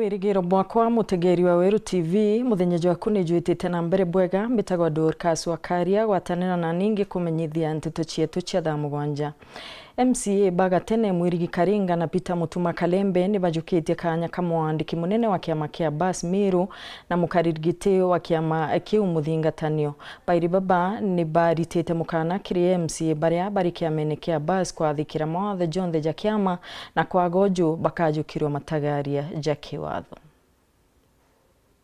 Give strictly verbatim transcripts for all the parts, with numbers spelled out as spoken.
Wirigiro bwakwa, mutegeri wa Weru T V, muthenya jwaku ni jwitite na mbere bwega. Mbitagwa Dorcas Wakaria, gwatanira na ningi kumenyithia nteto cietu cia thaa mugwanja. M C A ba gatene Mwirigi Karinga na Peter Mutuma Kalembe ni bajukitie kanya ka mwandiki munene wa kiama kia Bas Miru na mukariri giti wa kiama kiu Muthingatanio. Bairi baba ni baritite mukana kiri M C A baria bari kiamene kia Bas kwathikira mawatho jonthe ja kiama, na kwaga uju bakajukirwa matagaria ja kiwatho.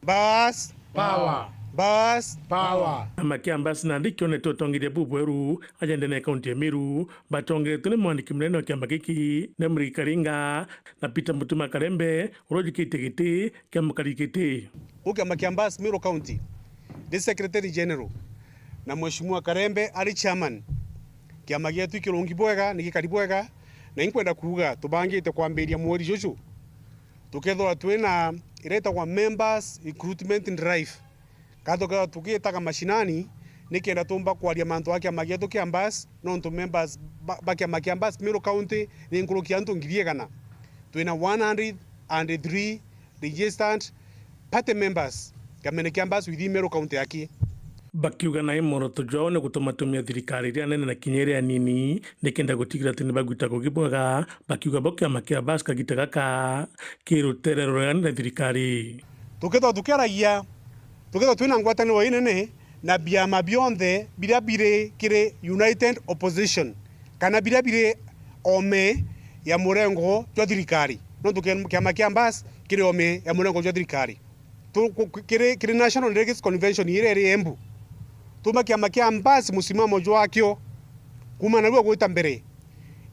Bas. Power. Bas. Power. Kiama kia Bas nandi kionete utongeria bubweru aja ndene ya kaunti ya Meru, batongeretwe ni mwandiki munene wa kiama giki, ni Mwirigi Karinga, na Peter Mutuma Kalembe, uria ujukitie giti kia mukariri giti. Uu kiama kia Bas Meru County, ndi Secretary General, na Mheshimiwa Kalembe ari Chairman. Kiama gietu ikirungi bwega, ni gikari bwega, na inkwenda kuuga tubangite kwambiria mweri juju, tukethirwa twina iria itagwa Members Recruitment Drive. Kana tukethirwa tugitaga mashinani, nikenda tumba kwaria mantu ja kiama gietu kia Bas, nontu members ba, ba kiama kia Bas Meru County ni nkuruki ya antu ngiri igana. Twina one hundred and three registered party members kiamene kia Bas within Meru County aki. Bakiuga nai mworoto jwao ni gutumatumia thirikari iria nene na kinya iria nini, nikenda gutigira ati ni bagwita kugi bwega, bakiuga bo kiama kia Bas kagita gaka ki rutere ruregani na thirikari. Tukethirwa tukiaragia, tukethirwa twina ngwataniro inene na biama bionthe biria biri kiri united opposition, kana biria biri ome ya murengo jwa thirikari, nontu ki-, kiama kia Bas kiri ome ya murengo jwa thirikari. Tu-, ku-, kiri, kiri National Delegates Convention iria iri Embu, tuma kiama kia Bas musimamo jwakio kuuma narua gwita mbere,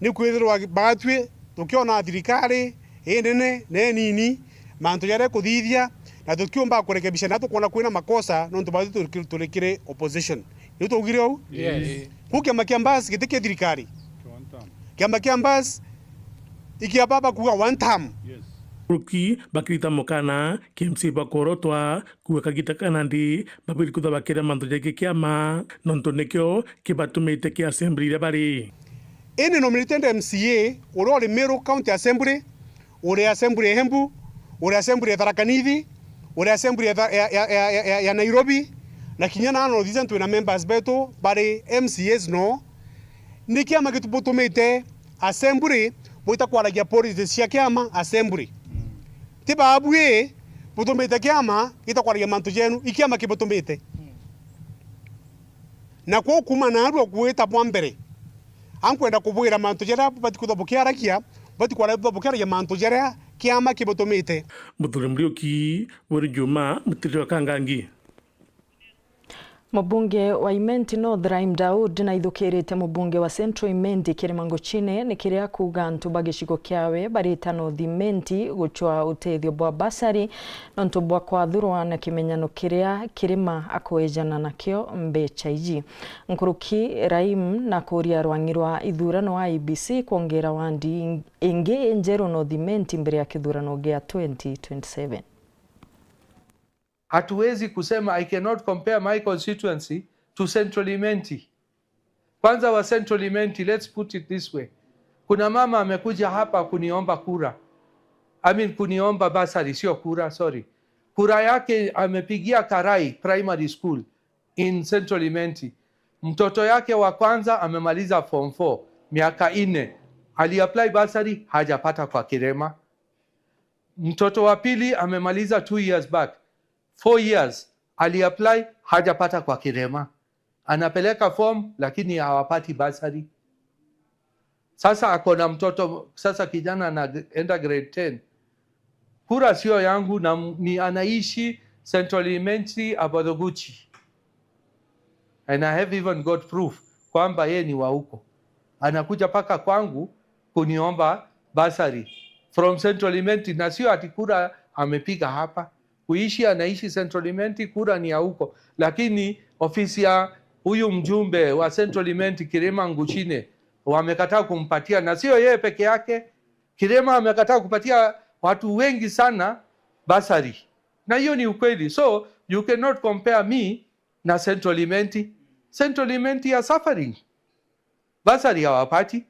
ni kwithirwa batwi tukiona thirikari inene na inini, mantu jaria ikuthithia, na tukiumba kurekebisha na tukwona kwina makosa, nontu batwi turi, turi kiri opposition. Riu twaugire uu? Yes. Kuu kiama kia Bas giti ki thirikari. Kiama kia Bas ikia baba kuuga one term. Yes. Ruki bakirita mukana, K M C bakworotwa, kuuga kagita kana ndi, babiri kwithirwa bakiria mantu jaiki kiama, nontu nikio kibatumite ki assembly iria bari. Indi nominated M C A uria uri Meru County Assembly, uri assembly ya Embu, uri assembly ya Tharaka Nithi, uri assembly ya Tha-, ya, ya, ya, ya, ya, ya Nairobi, na kinya na North Eastern twina members betu bari M C As no. Ni kiama gitubutumite assembly bwita kwaragia policies cia kiama assembly. Ti babui butumite kiama gita kwaragia mantu jenu, i kiama kibutumite. Na kwou kuuma narua gwita bwa mbere, ankwenda kubwira mantu jaria bubati kwithirwa bukiaragia, bubati kwithirwa bukiaragia mantu jaria kiama kibutumite. Muthuri Muriuki, Wiri Juma, Mutiriri wa Kangangi. Mubunge wa Imenti North, Rahim Daud, naithukirite mubunge wa Central Imenti, Kirima Nguchine, ni kiria akuuga antu ba gicigo kiawe barita North Imenti gucwa utethio bwa bursary nontu bwa kwathurwa na kimenyano kiria Kirima akwejana nakio mbecha iji. Nkuruki, Rahim nakuuria rwang'i rwa ithurano wa I E B C kwongera wandi ingi injeru North Imenti mbere ya kithurano gia twenty twenty-seven. Hatuwezi kusema, I cannot compare my constituency to Central Imenti. Kwanza wa Central Imenti, let's put it this way. Kuna mama amekuja hapa kuniomba kura. I mean, kuniomba bursary, sio kura, sorry. Kura yake amepigia Karai Primary School in Central Imenti. Mtoto yake wa kwanza amemaliza form four, miaka nne. Aliapply bursary, hajapata kwa Kirema. Mtoto wa pili amemaliza two years back. Four years, aliapply, hajapata kwa Kirema. Anapeleka form, lakini hawapati bursary. Sasa ako na mtoto, sasa kijana anaenda grade ten. Kura sio yangu na m-, ni anaishi Central Imenti, Abodhoguchi. And I have even got proof kwamba yeye ni wa huko. Anakuja paka kwangu kuniomba bursary from Central Imenti, na sio ati kura amepiga hapa. Kuishi anaishi Central Imenti, kura ni ya huko. Lakini ofisi ya huyu mjumbe wa Central Imenti, Kirima Nguchine, wamekataa kumpatia, na sio yeye peke yake. Kirima amekataa kupatia watu wengi sana bursary. Na hiyo ni ukweli. So, you cannot compare me na Central Imenti. Central Imenti are suffering. Bursary hawapati.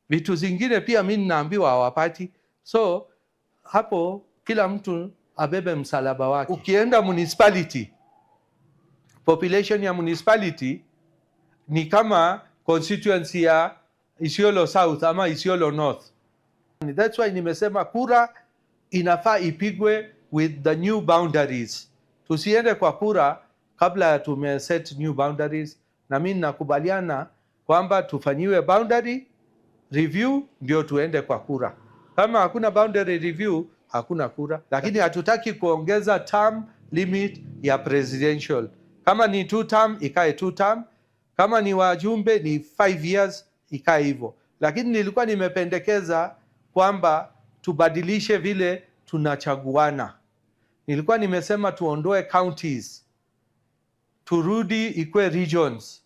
Vitu zingine pia mi ninaambiwa hawapati. So, hapo kila mtu abebe msalaba wake. Ukienda municipality, population ya municipality ni kama constituency ya Isiolo South ama Isiolo North. That's why nimesema kura inafaa ipigwe with the new boundaries. Tusiende kwa kura kabla ya tume set new boundaries. Na mimi ninakubaliana kwamba tufanyiwe boundary review ndio tuende kwa kura. Kama hakuna boundary review, hakuna kura. Lakini hatutaki kuongeza term limit ya presidential. Kama ni two term, ikae two term. Kama ni wajumbe, ni five years, ikae hivyo. Lakini nilikuwa nimependekeza kwamba tubadilishe vile tunachaguana. Nilikuwa nimesema tuondoe counties, turudi ikue regions.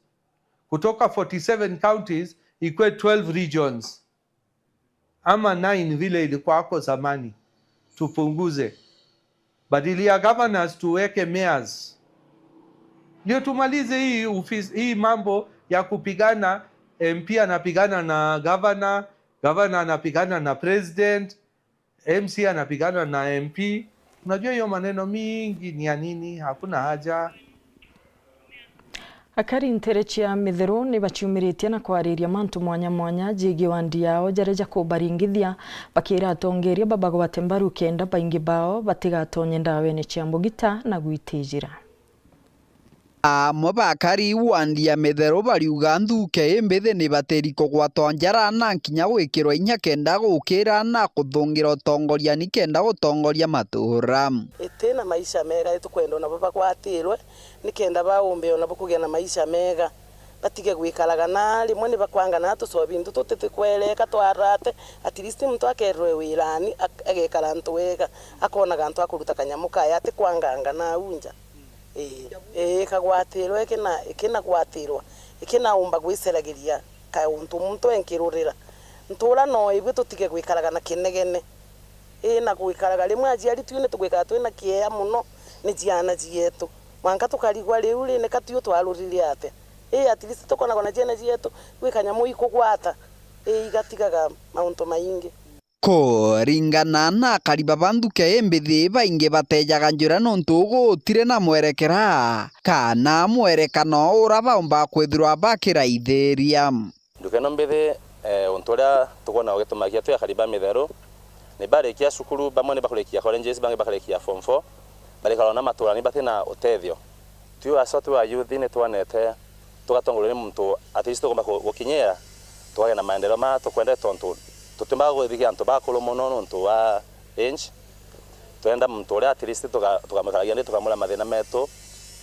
Kutoka forty seven counties, ikue twelve regions. Ama nine vile ilikuwa hapo zamani. Tupunguze. Badilia governors, tuweke mayors. Ndio tumalize hii ofisi, hii mambo ya kupigana, M P anapigana na governor, governor anapigana na president, M C anapigana na M P. Unajua hiyo maneno mingi ni ya nini? Hakuna haja. Akari nteere cia Mitheru ni baciumiritie na kwariria mantu mwanya mwanya jegie wandi yao jaria jakubaringithia, bakira atongeria babagwate mbaru kenda baingi bao batigatonye ndawene cia mbugita na gwitijira. Amwe ba akari wandi ya Mitheru bariuga nthuke imbithi ni batiri kugwatwa njara na nkinya gwikirwa inya kenda gukira na kuthungira utongoria ni kenda gutongoria matura. Iti na maisha mega, itukwenda nabo bagwatirwe ni kenda baumbe o nabo kugia na maisha mega, batige gwikaraga na rimwe ni bakwanga na tucobi ntu tutiti kwereka twarate, at least muntu akerwe wirani, ak-, agekara antu wega, akonaga antu akuruta kanyamu kae, atikwanganga na unja. Ii, ii, ikagwatirwa, ikina-, ikinagwatirwa, ikinaumba gwiceragiria kauntu muntu enkirurira. Ntura no ibui tutige gwikaraga na kinegene. Ii, na gwikaraga rimwe aciari tu ni tugwikara twina kieya muno ni ciana cietu. Mwanka tukarigwa riu ri, ni ka tiu twarurire atia? Ii, at least tukonagwa na ciana cietu, gwi kanyamu ikugwata, ii, igatigaga mauntu maingi. Kuringana na akari baba nthuke imbithi, baingi batejaga njira nontu gutiri na mwerekera kana mwerekano ura baumba kwithirwa bakiraithiria. Nduka ino mbithi, eh, untu uria tukwona ugitumagia twi akari ba Mitheru, ni barikia cukuru, bamwe ni bakurikia colleges, bangi bakarikia form four, barikara na maturani batina utethio. Twi acio twi ayuthi ni twanete tugatongoria ni muntu at least tukumba ku-, gukinyia tukagia na maendeleo ma tukwenda, tontu tutimba kuthikia antu bakuru muno nontu wa age. Twenda muntu uria at least tuka-, tukamwikaragia nthi tukamwira mathina metu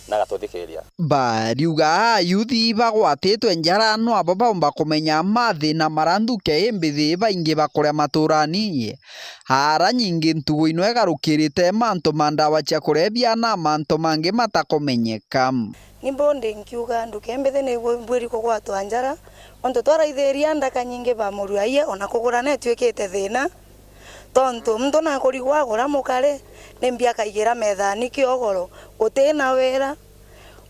na agatuthikiria. Bariuga ayuthi bagwatitwe njara no abo baumba kumenya mathina mara nthuke imbithi baingi bakuria maturani. Ara nyingi ntugu ino igarukirite mantu ma ndawa cia kurebia na mantu mangi matakumenyeka. Ni mbo ndi nkiuga nduke mbithi ni bu-, bwiri kugwatwa njara, ontu twaraithiria ndaka nyingi ba murua aie, ona kugura netwikite thina, tontu muntu nakurigwa agura mukare, ni mbia akaigira methani kiogoro, gutina wira,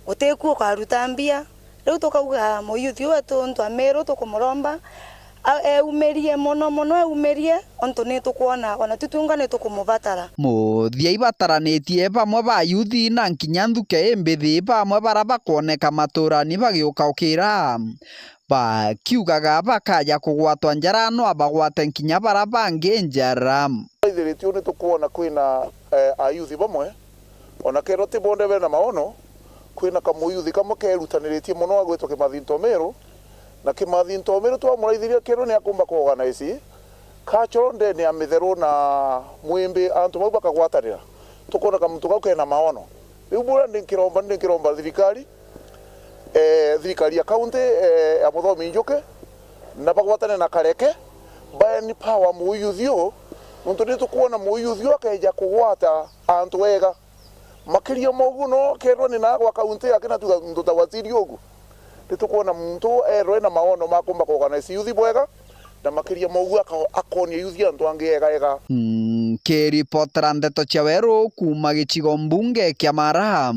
gutiku ukaruta mbia. Riu tukauga muyuthi wetu untu amiru tukumuromba, a-, eumirie mono mono, eumirie, ontu ni tukwona ona tu tunga ni tukumubatara. Muthia ibataranitie bamwe ba yuthi na nkinya nthuke imbithi bamwe bara bakwoneka maturani bagiuka ukira, bakiugaga bakaja kugwatwa njara no abagwate nkinya bara bangi njara. Ithiritie ni tukwona kwina, eh, ayuthi bamwe, ona kethirwa ti bonthe bena maono, kwina kamuyuthi kamwe kerutaniritie mono ga gwitwa Kimathi Ntomiru, na Kimathi Ntomiru twamuraithiria kethirwa ni akumba kuorganize culture ndene ya Mitheru na Mwimbi, antu bau bakagwatanira, tukona kamuntu kau kena maono. Riu buria ndi nkiromba, ndi nkiromba thirikari, eh, thirikari ya county, eh, ya Muthomi Njuki, na bagwatane na Kareke, ba empower muyuthi uu, nontu ni tukwona muyuthi uu akeja kugwata antu ega. Makiria ma uguo no kethirwa ni na gwa kaunti yake na tuga muntu ta waziri uguo, ni tukwona muntu erwe na maono ma kumba kuorganize yuthi bwega, na makiria ma uguo aka-, akonia yuthi antu angi ega ega. Nkiripotera ndeto cia weru kuuma gicigo mbunge kia Mara,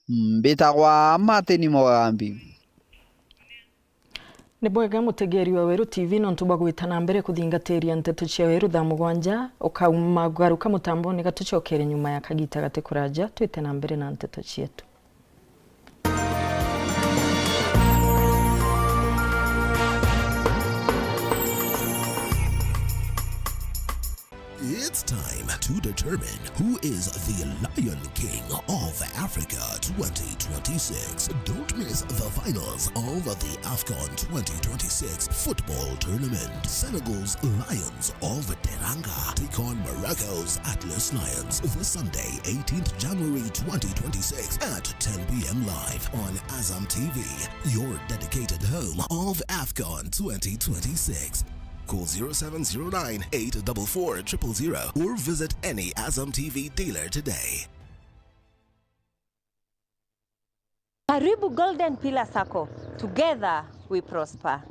mbitagwa Martin Mugambi. Ni bwega mutegeeri wa Weru T V, nontu bwa gwita na mbere kuthingatiria nteto cia Weru thaa mugwanja, ukauma garuka mutambone, gatucokere nyuma ya kagita gati kuraja, twite na mbere na nteto cietu. It's time to determine who is the Lion King of Africa twenty twenty-six. Don't miss the finals of the AFCON twenty twenty-six football tournament. Senegal's Lions of Teranga take on Morocco's Atlas Lions this Sunday, eighteenth January twenty twenty-six at ten p.m. live on Azam T V, your dedicated home of AFCON twenty twenty-six. Call zero seven zero nine, eight double four, triple zero or visit any Azam T V dealer today. Karibu Golden Pillar Sacco. Together we prosper.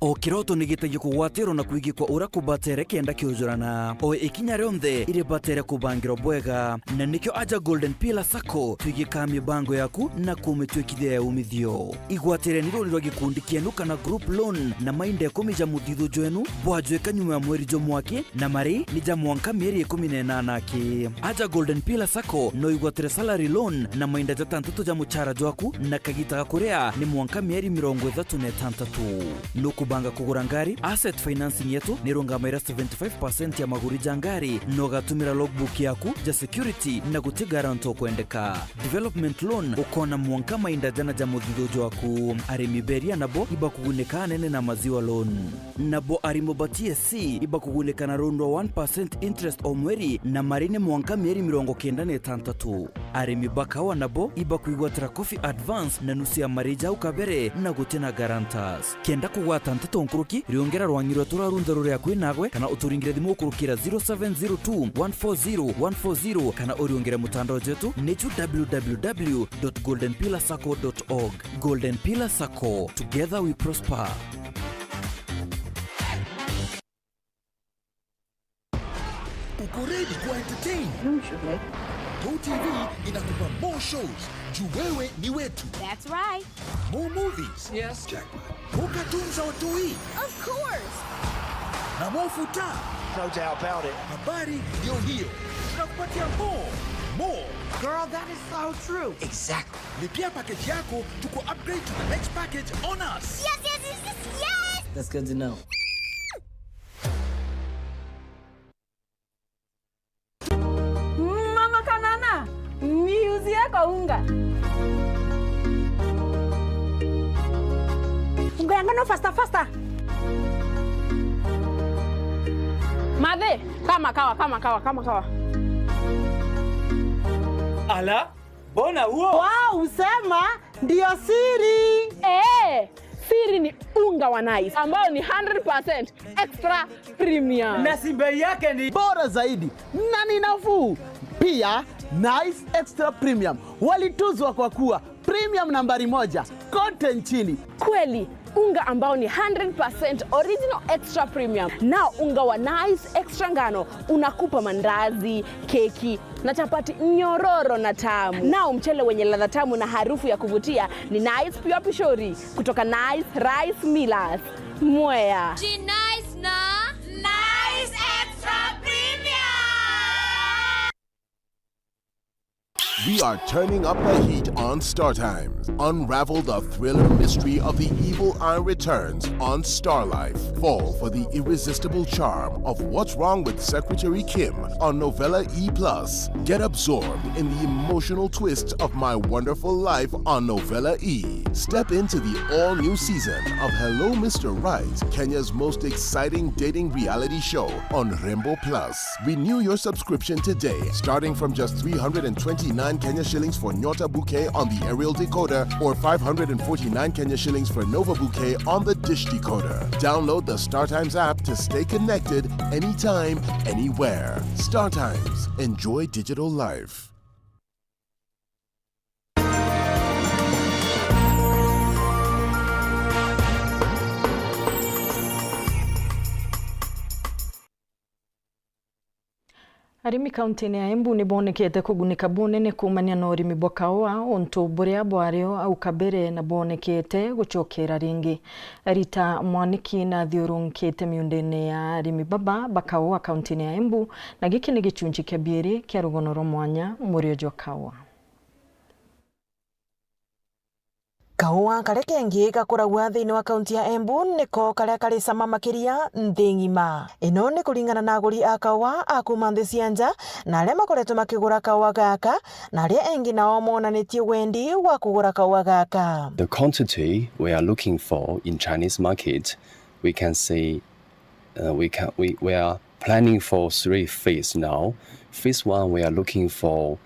O kiroto ni gitagia kugwatirwo na kwigikwa uria kubatere kenda kiujurana. O ikinya rionthe iribatere kubangirwa bwega, na nikio aja Golden Pillar Sacco twigikaa mibango yaku na kumituikithia ya umithio. Igwatireni runi rwa gikundi kienu kana group loan na mainda ikumi ja muthithu jwenu bwajwika nyuma ya mweri jumwe aki, na mari ni ja mwanka mieri ikumi na inana aki. Aja Golden Pillar Sacco no igwatire salary loan na mainda jatantatu ja muchara jwaku, na kagita ga kuria ni mwanka mieri mirongo ithatu na itantatu. Nukubanga kugura ngari? Asset financing yetu nirungamaira seventy-five percent ya maguri ja ngari, na ugatumira logbook yaku ja security na guti guarantor ukwendeka. Development loan ukona mwanka mainda jana ja muthithu jwaku. Arimi beria nabo ibakugunika anene na maziwa loan. Nabo arimo ba T S C ibakugunika na loan rwa one percent interest o mweri, na mari ni mwanka mieri mirongo kenda na itantatu. Arimi ba kawa nabo ibakwigwatira coffee advance na nusu ya mari jau kabere na guti na guarantors. Kenda kugwata nteto nkuruki, riongera rwang'i rwetu rwa runthe ruria kwi nagwe, kana uturingire thimu ukurukira zero seven zero two, one four zero, one four zero, kana uriongere mutandao jwetu ni ju w w w dot golden pillar sacco dot org. Golden Pillar Sacco, together we prosper. Uko ready kwa entertain? Go T V inakupa more shows. Juu wewe ni wetu. That's right. More movies. Yes. Jackpot. More cartoons za watoi. Of course. Na more futa. No doubt about it. Habari ndio hiyo. Tunakupatia more. More. Girl, that is so true. Exactly. Lipia package yako, tuku upgrade to the next package on us. Yes, yes, yes, yes, yes. That's good to know. Mama Kanana, niuzie kwa unga. Unga ya ngano faster, faster. Mathe, kama kawa, kama kawa, kama kawa. Ala, mbona huo? Wow, usema ndio siri. Eh, siri ni unga wa Nice ambao ni hundred percent extra premium. Na si bei yake ni bora zaidi na ni nafuu. Pia, Nice Extra Premium walituzwa kwa kuwa premium nambari moja kote nchini. Kweli, unga ambao ni hundred percent original extra premium. Nao unga wa Nice Extra ngano unakupa mandazi, keki na chapati nyororo na tamu. Nao mchele wenye ladha tamu na harufu ya kuvutia ni Nice Pure Pishori kutoka Nice Rice Millers, Mwea. Ji Nice na Nice Extra Premium. We are turning up the heat on Star Times. Unravel the thriller mystery of the evil eye returns on Star Life. Fall for the irresistible charm of What's Wrong with Secretary Kim on Novella E plus. Get absorbed in the emotional twist of My Wonderful Life on Novella E. Step into the all-new season of Hello Mister Right, Kenya's most exciting dating reality show on Rembo Plus. Renew your subscription today, starting from just three hundred and twenty-nine Kenya shillings for Nyota Bouquet on the aerial decoder or five hundred and forty-nine Kenya shillings for Nova Bouquet on the dish decoder. Download the StarTimes app to stay connected anytime, anywhere. StarTimes. Enjoy digital life. Arimi kauntiine ya Embu ni boonekete kugunika bunene kuumania na urimi bwa kaua, untu buria bwario au kabere na boonekete gucokera ringi. Rita Mwaniki na athiurunkite miundiine ya arimi baba ba kaua kauntiine ya Embu, na giki ni gichunchi kia biiri kia rugono rwa mwanya murio jwa kaua. Kaua karia kengi gakuragua thiini wa kaunti ya Embu niko karia kari cama makiria nthi ng'ima. Ino ni kuringana na aguri a kaua a kuuma nthi cia nja, na aria makoretwe makigura kaua gaka, na aria engi nao monanitie wendi wa kugura kaua gaka. The quantity we are looking for in Chinese market, we can say, uh, we can, we, we are planning for three phase now. Phase one, we are looking for,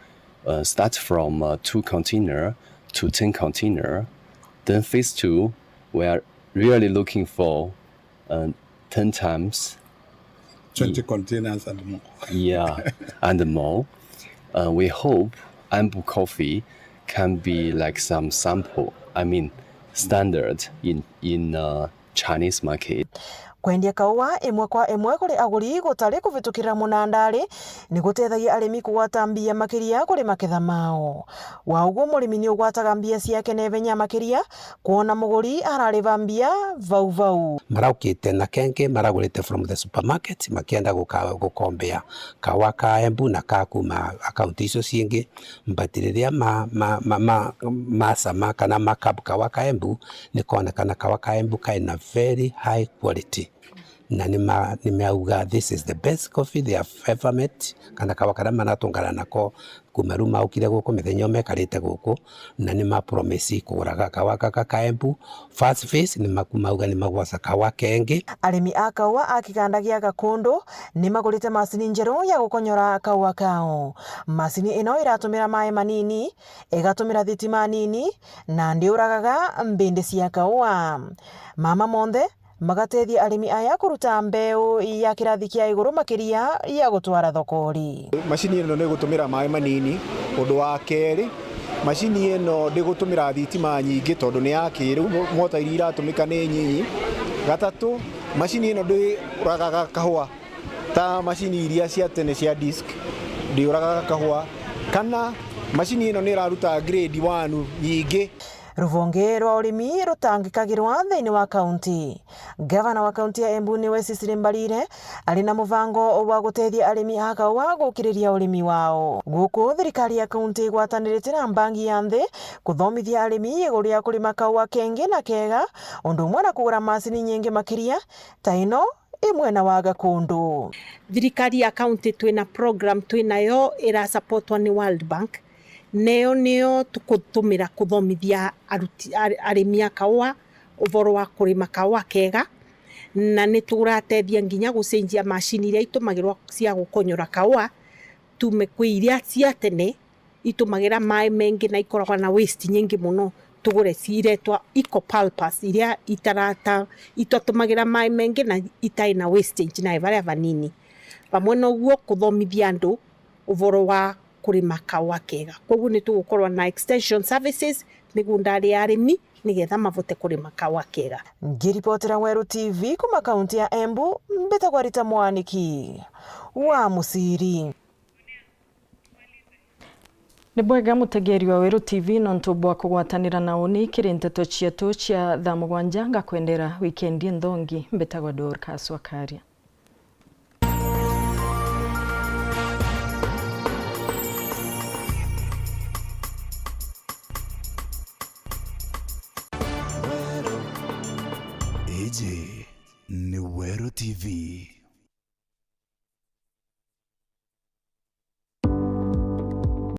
uh, start from, uh, two container to ten container. Then phase two, we are really looking for, uh, ten times. Twenty containers and more. Yeah, and more. Uh, we hope Embu coffee can be like some sample, I mean, standard in, in, uh, Chinese market. Kwendia kaua imwe kwa imwe kuri aguri gutari kuvitukirira munandari ni gutethagia arimi kugwata mbia makiria kuri maketha mao. Wa uguo, murimi ni ugwataga mbia ciake na ivenya makiria, kwona muguri arariva mbia vau vau. Maraukite na kengi maragurite from the supermarket makienda guka-, gukombea kaua ka Embu na ka kuuma akaunti icio ciingi. But riria ma, ma, ma, ma, macama kana ma cup kaua ka Embu, ni koonekana kaua ka Embu kai na very high quality. Na ni ma, ni mauga, "This is the best coffee they have ever met," kana kaua karia manatungana nako kuuma riu maukire guku, mithenya io mekarite guku, na ni ma promise kuguraga kaua gaka ka Embu. First phase ni maku-, mauga ni magwaca kaua kengi. Arimi a kaua a kiganda gia Gakundu ni magurite macini njeru ya gukonyora kaua kao. Macini ino iratumira maai manini, igatumira thitima nini, na ndiuragaga mbindi cia kaua. Mama monthe magatethia arimi aya kuruta mbeu ya kirathi kia iguru makiria ya gutwara thokori. Macini ino ni igutumira maai manini. Undu wa keri, macini ino ndigutumira thitima nyingi tondu ni ya kiriu, mo-, mota iria iratumika ni nyinyi. Gatatu, macini ino ndiuragaga kahua ta macini iria cia tene cia disc, ndiuragaga kahua. Kana macini ino ni iraruta grade one nyingi. Ruvonge rwa urimi rutangikagirwa thiini wa kaunti. Gavana wa kaunti ya Embu niwe Cecily Mbarire ari na mubango wa gutethia arimi a kaua gukiriria urimi wao. Guku thirikari ya kaunti igwatanirite na mbangi ya nthi kuthomithia arimi iguru ria kurima kaua kengi na kega, undu umwe na kugura macini nyingi makiria ta ino i mwena wa Gakundu. Thirikari ya kaunti twina program twinayo irasupportwa ni World Bank, neyo niyo tukutumira kuthomithia aruti, ar-, arimi a kaua uvoro wa kurima kaua kega, na ni turatethia nginya gucenjia macini iria itumagirwa cia gukonyora kaua, tume kwi iria cia tene itumagira maai mengi na ikoragwa na waste nyingi mono, tugure ciretwa eco pulpers iria itarata, itatumagira maai mengi na itai na wastage na baria banini. Vamwe noguo kuthomithia andu uvoro wa kurima kaua kega. Koguo ni tugukorwa na extension services migundari ya arimi nigetha mavote kurima kaua kega. Ngiripotera Weru T V kuma kaunti ya Embu, mbitagwa Rita Mwaniki wa Musiri. Ni bwega mutegeri wa Weru T V nontu bwa kugwatanira na uni kiri nteto cietu cia thaa mugwanja. Ngakwendera wikendi nthongi. Mbitagwa Dorcas Wakaria. Iji ni Weru T V.